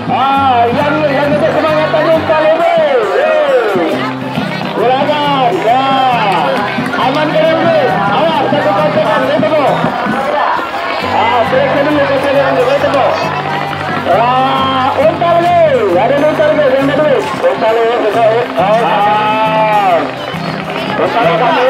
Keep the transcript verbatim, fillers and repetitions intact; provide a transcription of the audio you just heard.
Ah, yang, yang itu semangat tadi, Pak Lebe. Eh. Silakan. Ya. Aman ke, Lebe? Awas, satu kocokan, dia temu. Ah, periksa dulu kocokan, dia temu. Ah, untal, Lebe. Ada untal, Lebe, yang ada duit. Untal, Lebe, untal, Lebe. Ah. Untal, Lebe.